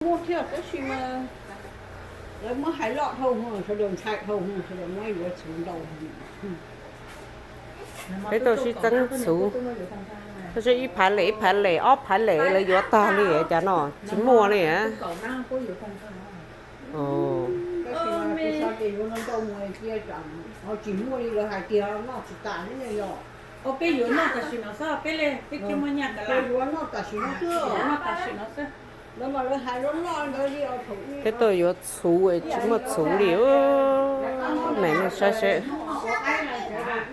Muaj thiab tab sis mas lawv muab hais loj dhau, sawv daws ntshai dhau, sawv daws muab yuav txhuv ntau. Peb tuaj sib txeeb txhuv, tuaj sib ib phav lem ib phav lem ob phav lem lawv yuav tag li cas no tsis muaj li. Tsis muaj li lawv hais tiag, noj tsis tas li yog. Peb yuav noj tam sim no xwb, peb yuav noj tam sim no xwb. Peb tuaj yuav txhuv tsis muaj txhuv li. Niam nej saib seb,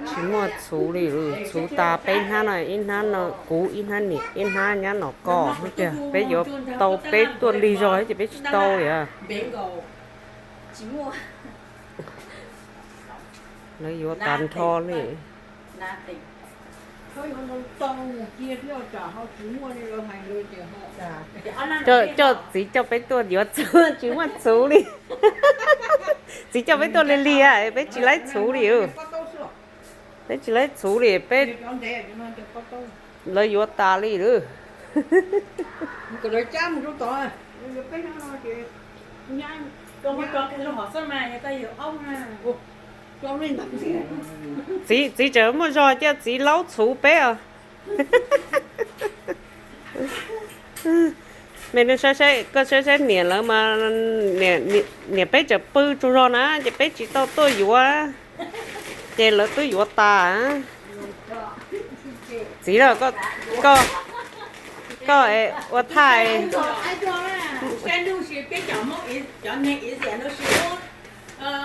tsis muaj txhuv li. Txhuv tas peb hnab no, ib hnab no kuv, ib hnab niam, ib hnab nyab no koj tiag. Peb yuav tau peb tuaj lig zog ces peb tsis tau li. Lawv yuav tas nrho li. Coj txiv coj peb tuaj yuav txhuv tsis muaj txhuv li. Txiv coj peb tuaj lig lig, peb tsis laib txhuv li. Peb tsis laib txhuv li peb. Lawv yuav tas li lawm. Txiv, txiv tseem muaj zog cia txiv laub txhuv peb os. Me nus saib saib, koj saib saib niam lawv mas, niam peb tseem pw tsaug zog na ces peb tsis tau tuaj yuav, ces lawv twb yuav tas. Txiv, koj, koj ua thaij. Txiv,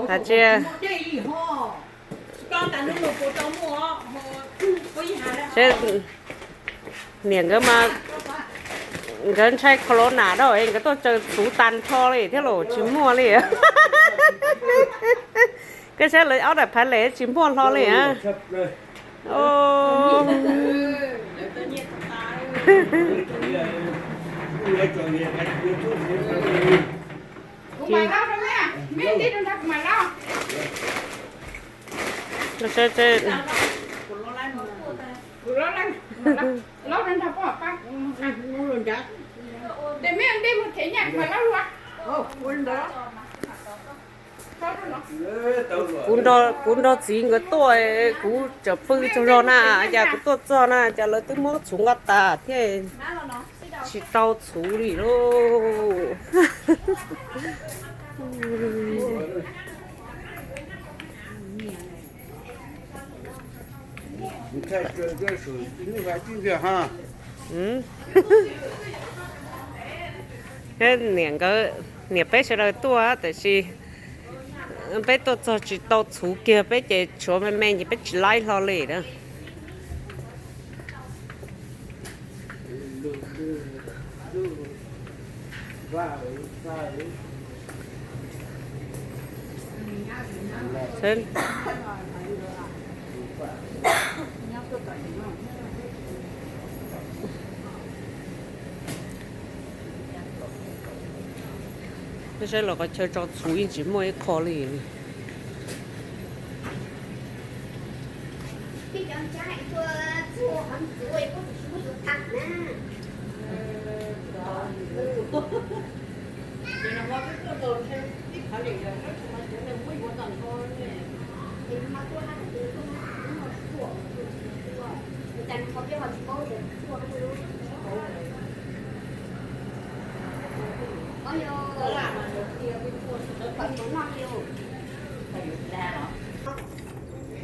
hais tias niam nkawd mas, nkawd ntshai corona dab nkawd tuaj tsaws txhuv tas nrho li thiab los tsis muaj li. Koj saib lawv ob daim phav lem tsis muaj hlo li. Kuv nrog txiv nkawd tuaj, kuv tseem pw tsaug zog na, cas kuv tuaj txog na cas lawv twb muab txhuv nqa tas thiab, tsis tau txhuv li lauj. Niam nkawd, niam peb sawv daws tuaj tab sis peb tuaj txog tsis tau txhuv kiag peb ces tshuav me me ces peb tsis laib hlo li na. Peb saib los qhov chaw tso txhuv yeej tsis muaj ib qho li.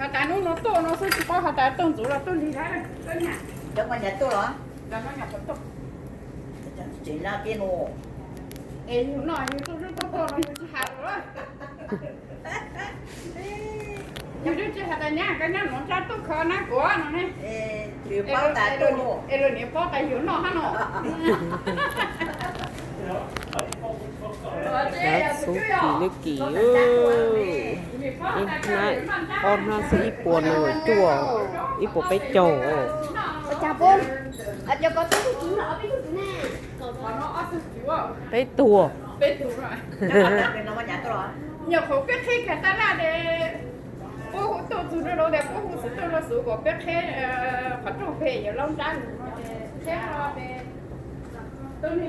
Has tas hnub no tuaj no xwb tsis paub has tas tuaj ntxuv los tuaj lig lawm. Cov nyob qhov tuaj, es yus no yus tuaj tuaj tuaj no yus tsis has lawm. Yus twb tsis has tas nyab koj nyob no tsab tuaj kho nab kuav no ne. Es luag niam paub tas yus noj hab no. Txhuv kim li kim, ib hnab, ob hnab xwb ib puas nees nkaum cuaj, ib puas peb caug. Peb tuag. Nyuam qhuav peb qheb kiag tab laj es puab hu tuaj txug rau tias puab hu xwb tuaj rau xwb kom peb qheb qhov rooj pem yuav laub nrab no. Rau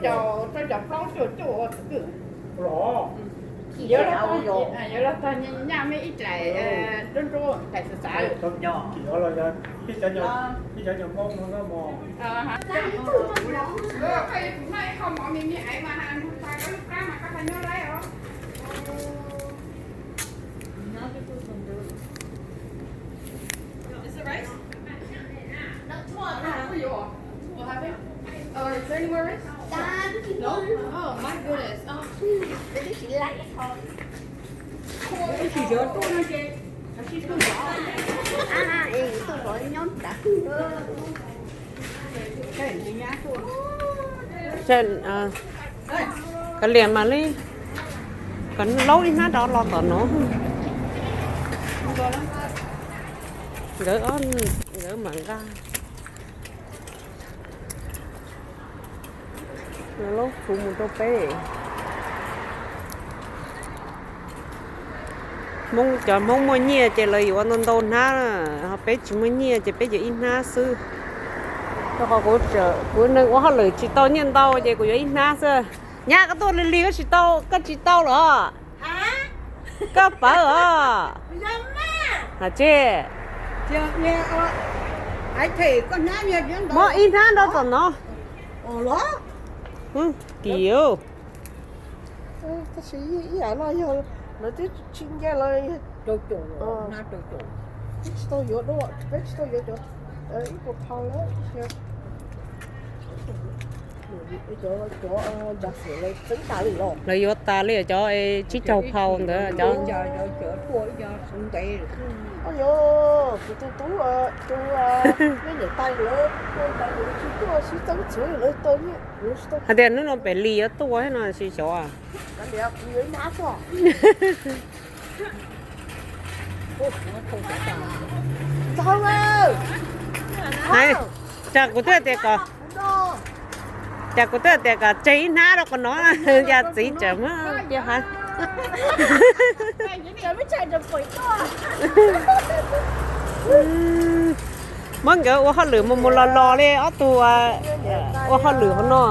caum plaub cuaj cuaj tus kwj. Yuav los tag nyaj me ib daim nruab nruab daim xav xav. Is it rice? What happened? Oh, is there any more rice? No? Oh, my goodness. Oh, please. Kav liam mam li, kov laub ib hnab rov los tom no. Nkawd, nkawd mam nqa laub txhuv mus rau peb. Hmoob, cov Hmoob muaj nyiaj ces lawv yuav ntau ntau hnab, ho peb tsis muaj nyiaj ces peb yuav ib hnab xwb. Rau qhov kuv, kuv neeg ua hauj lwm tsis tau nyiaj ntau ces kuv yuav ib hnab xwb. Nyab, koj tuaj lig lig koj tsis tau, koj tsis tau los? Koj pawv os. Hais tseg. Muab ib hnab nrog tom no. Kim. Tab sis ib yam no yog lawv twb tsis nce los, peb tsis tau yuav dua, peb tsis tau yuav cov ib puas phau lawm. Cov, cov ncav xwm lawv txeeb tas li los. Lawv yuav tas li cov tsib caug phau ntawd cov. Yog kuv tus tub, tus, nej niam tais lawv, tais lawv tsis tuaj sib txeeb txhuv lawv tau nyiaj. Hais tias hnub no pem Lis yuav tuaj thiab no tsis xyov. Hais, tsam kuv twb tias kom, tsam kuv twb tias kom tseg ib hnab rau qhov no, yog txiv tseem muab cia hais. Muab nkawd ua hauj lwm mus mus los los li ob tug ua hauj lwm hauv no.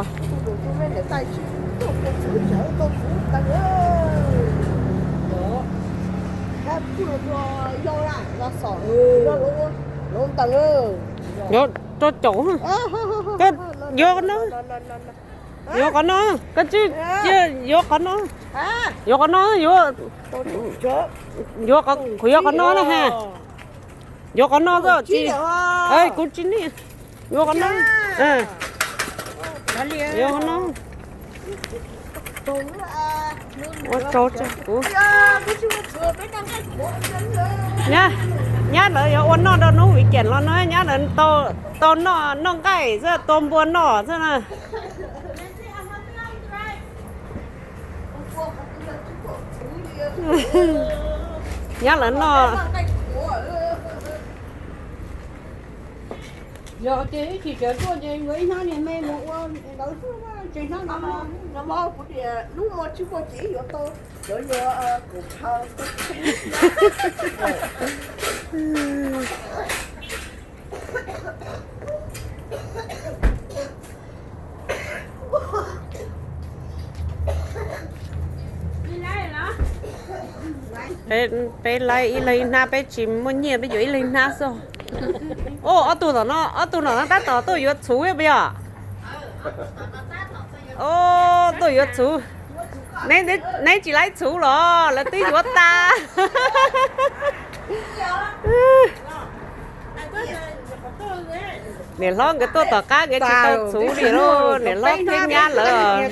Yuav rau caum, yuav qhov no, yuav qhov no, koj tsis, yuav qhov no, yuav qhov no, yuav, yuav qhov no na ha. Yuav qhov no tsis, kuv tsis niaj, yuav qhov no, yuav qhov no. Ua tsaug kuv. Nyab lawv yuav ua noj rau hnub weekend los no, nyab lawv tau noj, noj nqaij xwb, tua npua noj xwb na. Nyab lawv noj. Yog ces ib chim sawv tuaj ces yuav ib hnab niag me mus ua ntawd xwb, tseg hnab no. Kuv tias hnub no tsis muaj ces yuav tau cov yog kaum phau. Peb laib ib leeg ib hnab, peb tsis muaj nyiaj peb yuav ib leeg ib hnab xwb. Ob tug tom no, ob tug tom no tab tom tuaj yuav txhuv puas yog? Tuaj yuav txhuv. Neb tsis laib txhuv los? Lawv twb yuav tas. Niam hlob nkawd tuaj tom qab nkawd tsis tau txhuv li lauj, niam hlob thiab nyab lawv.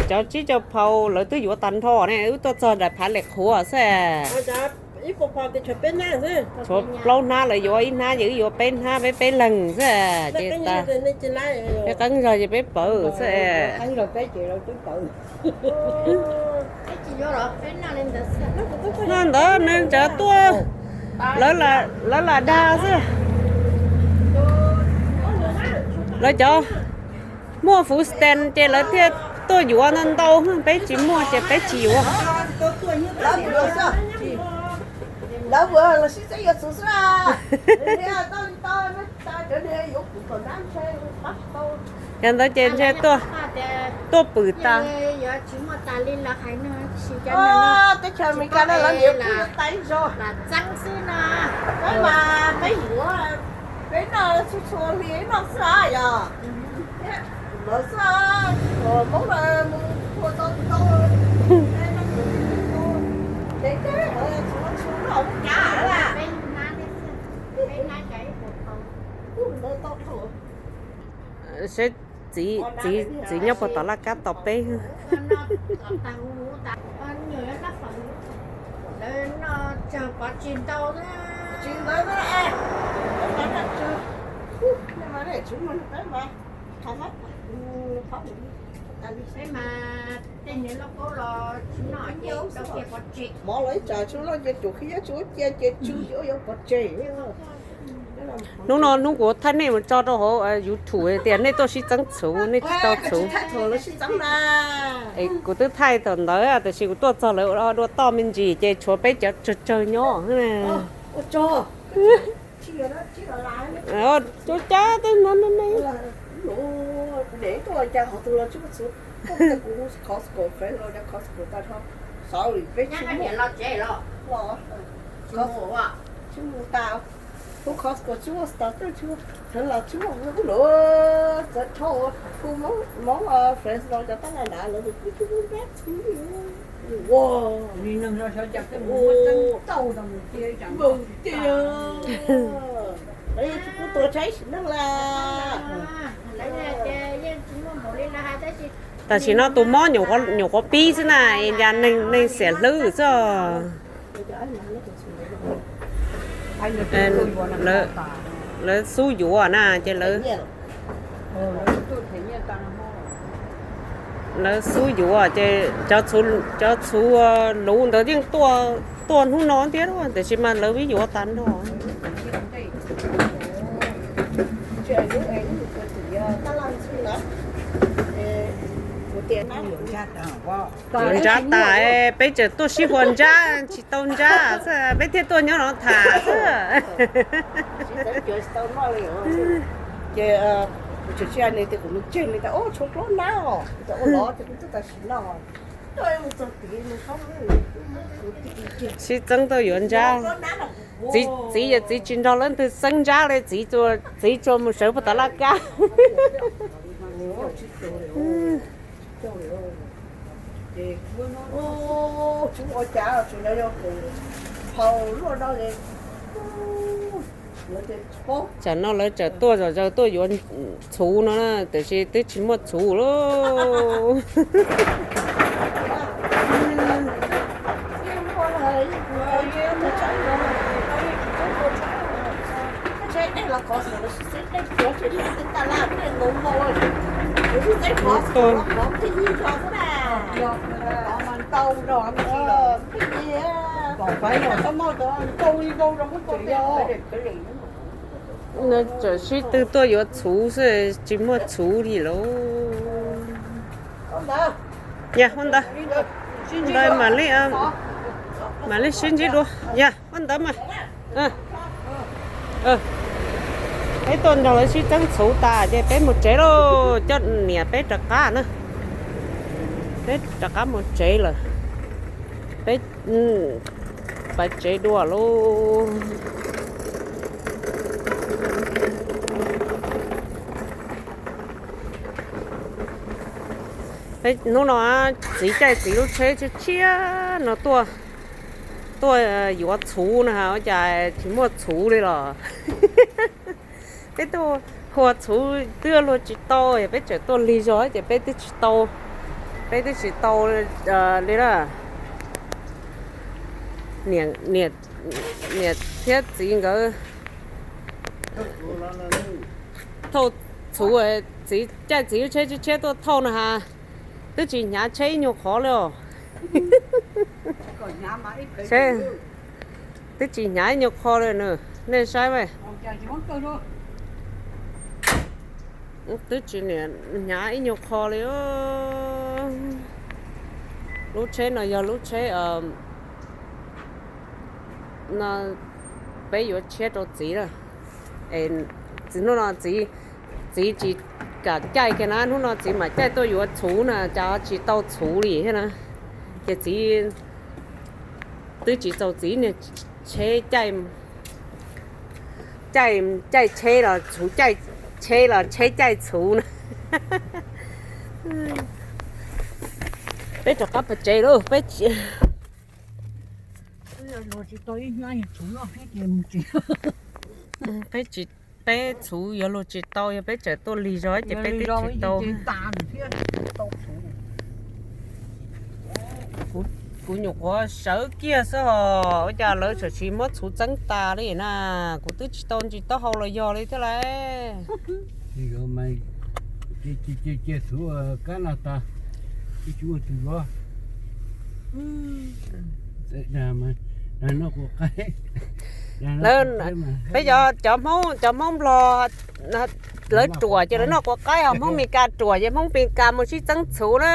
Cov tsib caug phau lawv twb yuav tag nrho ne, wb tuaj txog nram Phav Lem Qhuav xwb. Tshuav plaub hnab lawv yuav ib hnab, ces wb yuav peb hnab, peb peb leeg xwb. Ces tas peb qeeb zog ces peb pawv xwb. No ntawd nws tseem tuaj, lawv lam dag xwb. Lawv cov, Muaj food stand ces lawv thiaj tuaj yuav ntau ntau, peb tsis muaj ces peb tsis yuav. Yog ntawd ces ntshe tuaj pwm tas. Teb chaws Amelikas no lawv niam pub tais zog. Peb mas peb yuav, peb noj txhua txhua hli noj xwb yog. Lawv xwb, Hmoob no mus ua tau tau, noj txhua txhua noj ua kav lawm. Seb txiv, txiv, txiv nyob puag tom laj kab tos peb. Mov los ib tsam tsis loj ces tsuas khib nyob tsis ua cia ces tsw yuav yuav pov tseg. Hnub no hnub kuv thaij nej mus tso rau hauv YouTube tias nej tuaj sib txeeb txhuv, nej tsis tau txhuv. Es kuv twb thaij thaum ntawd tab sis kuv tuaj txog lawv ua dua toj me ntsis ces tshuav peb cov tsawg tsawg nyob. Ua cas tej no ne. Costco, Fresno, Costco tag nrho. Sorry, peb tsis mus. Tsis mus tas. Kuv Costco tsis muaj, starter tsis muaj, heev los tsis muaj, kuv lub txawv dhau. Kuv Hmoob Fresno cov tab laj nrad lawv kuj tsis muaj nrab txhuv li. Ua, npaum tiag. Lawv yeej tsis pub tua tsheb sim neej lawm. Tam sim no tus mob nyuam qhuav pib xwb na, es cas neeg, neeg xiam hlwb xwb. Lawv xub yuav na ces lawv, lawv xub yuav ces cov txhuv, cov txhuv luv ntawd yeej tuaj, tuaj hnub no thiab, tiam sis mas lawv vib yuav tas nrho. Yuav nrab tas, peb tseem tuaj sib hua nrab tsis tau nrab xwb, peb thiaj tuaj nyob no tham xwb. Ces kuv tseem tsis hais nws tias kuv mus tseg, nws tias tshuav plaub nab os, kuv tias ua los ces kuv twb tam sim no. Sib txeeb tuaj yuav nrab. Txiv, txiv yog txiv tsis nrog leej twg txeeb nrab li, txiv, txiv tsuas mus sawv puag tom laj kab. Tsam no lawv tseem tuaj zom zaws tuaj yuav txhuv no na, tiam sis twb tsis muaj txhuv lauj. Tseem sib tw tuaj yuav txhuv xwb, tsis muaj txhuv li lauj. Yog ua ntawd, ntawd mam li, mam li sib ntsib dua. Yog ua ntawd mas. Peb tuaj nrog lawv sib txeeb txhuv tas ces peb mus tsev lauj, coj niam peb rov qab na. Peb rov qab mus tsev lawm. Peb pais tsev dua lauj. Hnub no txiv caij txiv lub tsheb tshiab tshiab no tuaj, tuaj yuav txhuv no, ua cas tsis muaj txhuv li los. Peb tuaj hua txhuv twb luag tsis tau, peb tseem tuaj lig zog ces peb twb tsis tau, peb twb tsis tau li na. Niam thiab txiv nkawd thauj txhuv, txiv caij txiv lub tsheb tshiab tshiab tuaj thauj no has, twb tsis hnyav tsheb ib nyuag qhov li os. Twb tsis hnyav ib nyuag qho li na, nej saib mas. Twb tsis niam hnyav ib nyuag qho li. Lub tsheb no yog lub tsheb no, peb yuav tshiab rau txiv na. Es hnub no txiv, txiv tsis kam caij kiag na, hnub no txiv mam caij tuaj yuav txhuv na, cas tsis tau txhuv li thiab na. Ces txiv, twb tsis txaus txiv niag tsheb caij, caij, caij tsheb los txhuv caij tsheb los tsheb caij txhuv na. Peb rov qab pem tsev lauj, peb tsis peb tsis, peb txhuv yuav luag tsis tau, yog peb tseem tuaj lig zog ces peb twb tsis tau. Kuv nyuam qhuav sawv kiag xwb hos ua cas lawv txawm sis muab txhuv txeeb tas li na. Kuv twb tsis tau ntsis taub hau los yog li thiab lauj. Cia txhuv kab no tas, ib tsis muaj tus yuav. Peb cov, cov Hmoob, cov Hmoob Nplog lawv ruam ces lawv noj quav qaib, ho Hmoob Mes Kas ruam ces Hmoob Mes Kas mus sib txeeb txhuv na.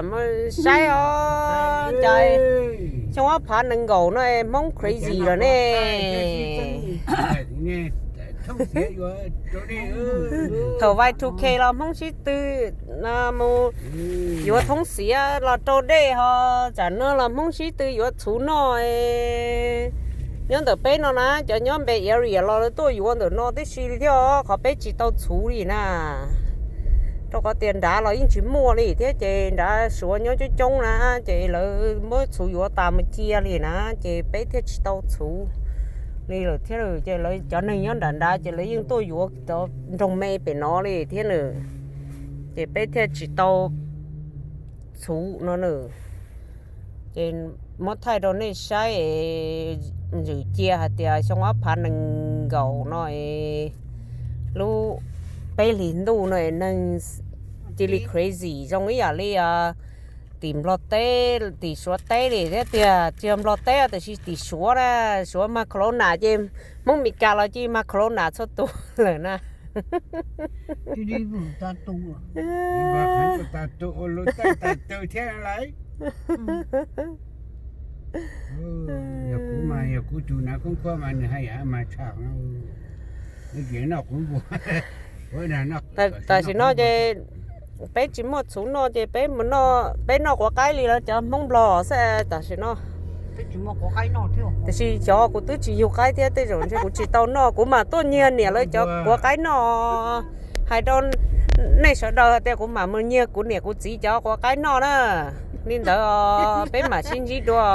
Mus saib os, cas xyoo ob phav nees nkaum no Hmoob crazy los ne. Thaum Y two K los Hmoob sib tw mus yuav thoob xiav los rau dej, ho tsam no los Hmoob sib tw yuav txhuv noj. Nyob ntawm peb no na, cov nyob Bay Area los lawv tuaj yuav ntawm no tib si li thiab os, qhov peb tsis tau txhuv li na. Rau qhov tias nrad los yeej tsis muaj li thiab ces nrad Suav nyob coob coob na, ces lawv muab txhuv yuav tas mus cia li na, ces peb thiaj tsis tau txhuv li lawm thiab. Ces lawv cov neeg nyob nram nrad ces lawv yeej tuaj yuav cov nroog me pem no li thiab nws, ces peb thiaj tsis tau txhuv no nws. Ces muab thaij rau nej saib es ntswm cia hais tias xyoo ob phav nees nkaum no es lub peb hlis ntuj no es neeg cia li crazy zoo ib yam li tim Nplog teb, tim Suav teb li thiab tiag. Tsis yog Nplog teb tiam sis tim Suav na, Suav mag corona ces Hmoob Mes Kas los cia li mag corona txhua tus lawm na. Yog kuv mas yog kuv tus nav khoob khuab mas nws haj yam mas tshaj. Tam sim no ces peb tsis muaj txhuv noj ces peb mus noj, peb noj quav qaib li lawv cov Hmoob Nplog xwb tam sim no. Tiam sis xyov kuv twb tsis yug qaib thiab, tej zaum ntshe kuv tsis tau noj, kuv mam tuaj nyiag niam lawv cov quav qaib noj. Hais rau nej sawv daws tias kuv mam mus nyiag kuv niam kuv txiv cov quav qaib noj na. Li ntawd peb mam sib ntsib dua.